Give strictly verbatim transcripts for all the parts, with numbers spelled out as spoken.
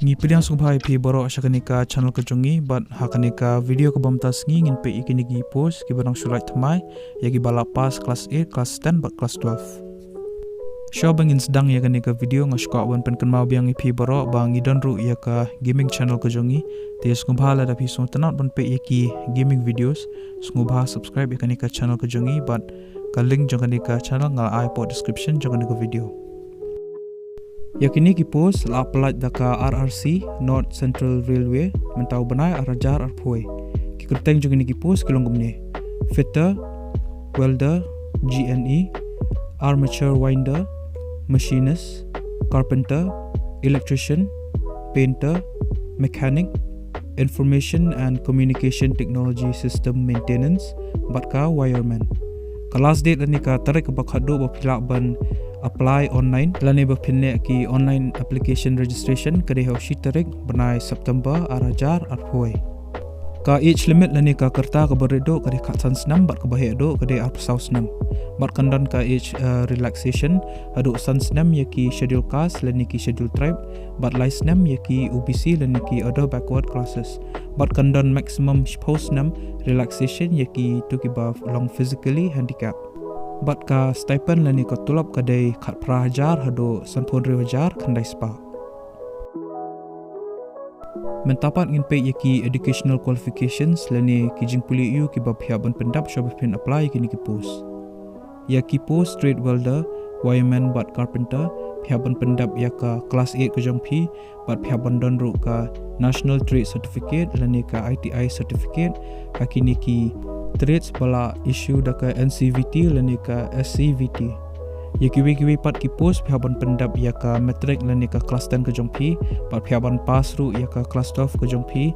Ngi pdiang sngewbha ïa phi baroh sha kane ka channel ka jong ngi, bad ha kane ka video kaba mynta sngi ngin peit ïa kine ki post kiba dang shu lait thymmai, ïa kiba la pass class eight, class ten bad class twelve. Shuwa ba ngin sdang ïa kane ka video, nga sngewkwah ban pynkynmaw biang ïa phi baroh ba ngi don ruh ïa ka gaming channel ka jong ngi. Te sngewbha lada phi sngewtynnat ban peit ïa ki gaming videos, sngewbha subscribe ïa kane ka channel ka jong ngi, bad ka link jong kane ka channel nga la ai hapoh description jong kane ka video. Ïa kine ki post la pyllait da ka R R C, North Central Railway, mynta u bnai ar hajar arphew. Ki kyrteng jong kine ki post ki long kumne: fitter, welder, G N E, armature winder, machinist, carpenter, electrician, painter, mechanic, information and communication technology system maintenance, bad ka wireman. Ka last date lane ka tarik kaba khatduh ba phi lah ban apply online lane ba phin leh ki online application registration ka dei ha u shi tarik bnai September ar hajar arphew. Ka age limit lane ka rta kaba rit duh ka dei khatsan snem, bad kaba heh duh ka dei arphew saw snem. Bad kan don ka age, eh, relaxation haduh san snem ïa ki schedule caste lane ki schedule tribe, bad lai snem ïa ki O B C lane ki other backward classes. Bad kan don maximum shiphew snem relaxation ïa kito kiba long physically handicap. Bad ka stipend lane ka tulop ka dei khatphra hajar haduh sanphew hynriew hajar khyndai spah. Mynta pat ngin peit ïa ki educational qualifications lane ki jingpule ïa kiba phi hap ban pyndap shuwa ba phin apply ïa kine ki post. Ïa ki post trade welder, wireman bad carpenter, phi hap ban pyndap ïa ka class eight ka jong phi, bad phi hap ban don ruh ka National Trade Certificate lane ka I T I certificate, ha kine ki trades ba la issue da ka N C V T lane ka S C V T. Ïa kiwei kiwei pat ki post phi hap ban pyndap ïa ka matric lane ka class ten ka jong phi, bad phi hap ban pass ruh ïa ka class twelve ka jong phi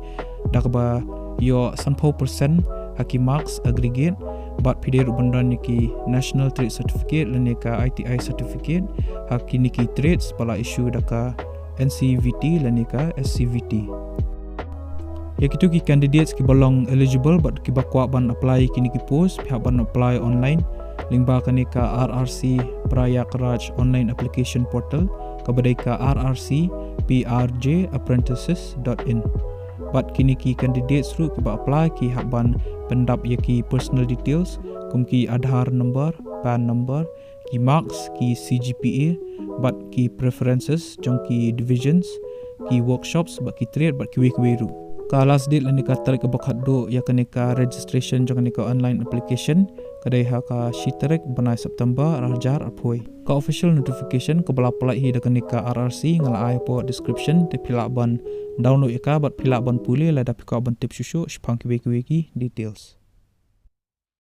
da kaba ïoh sanphew percent ha ki marks aggregate, bad phi dei ruh ban don ïa ki National Trade Certificate lane ka I T I certificate ha kine ki trades ba la issue da ka N C V T lane ka S C V T. Ïa kito ki candidates kiba long eligible bad kiba kwah ban apply ïa kine ki post, phi hap ban apply online lyngba kane ka R R C Prayagraj online application portal, kaba dei ka R R C P R J apprentices dot in. Bad kine ki candidates ruh kiba apply ki hap ban pyndap ïa ki personal details kum ki Aadhaar number, PAN number, ki marks, ki C G P A, bad ki preferences jong ki divisions, ki workshops, bad ki trade, bad kiwei kiwei ruh. Ka last date lane ka tarik kaba khatduh ïa kane ka registration jong kane ka online application ka dei ha ka shi tarik bnai September ar hajar arphew. Ka official notification kaba la pyllait hi da kane ka R R C nga la ai hapoh description, te phi lah ban download ïa ka bad phi lah ban pule lada phi kwah ban tip shuh shuh shaphang kiwei kiwei ki details.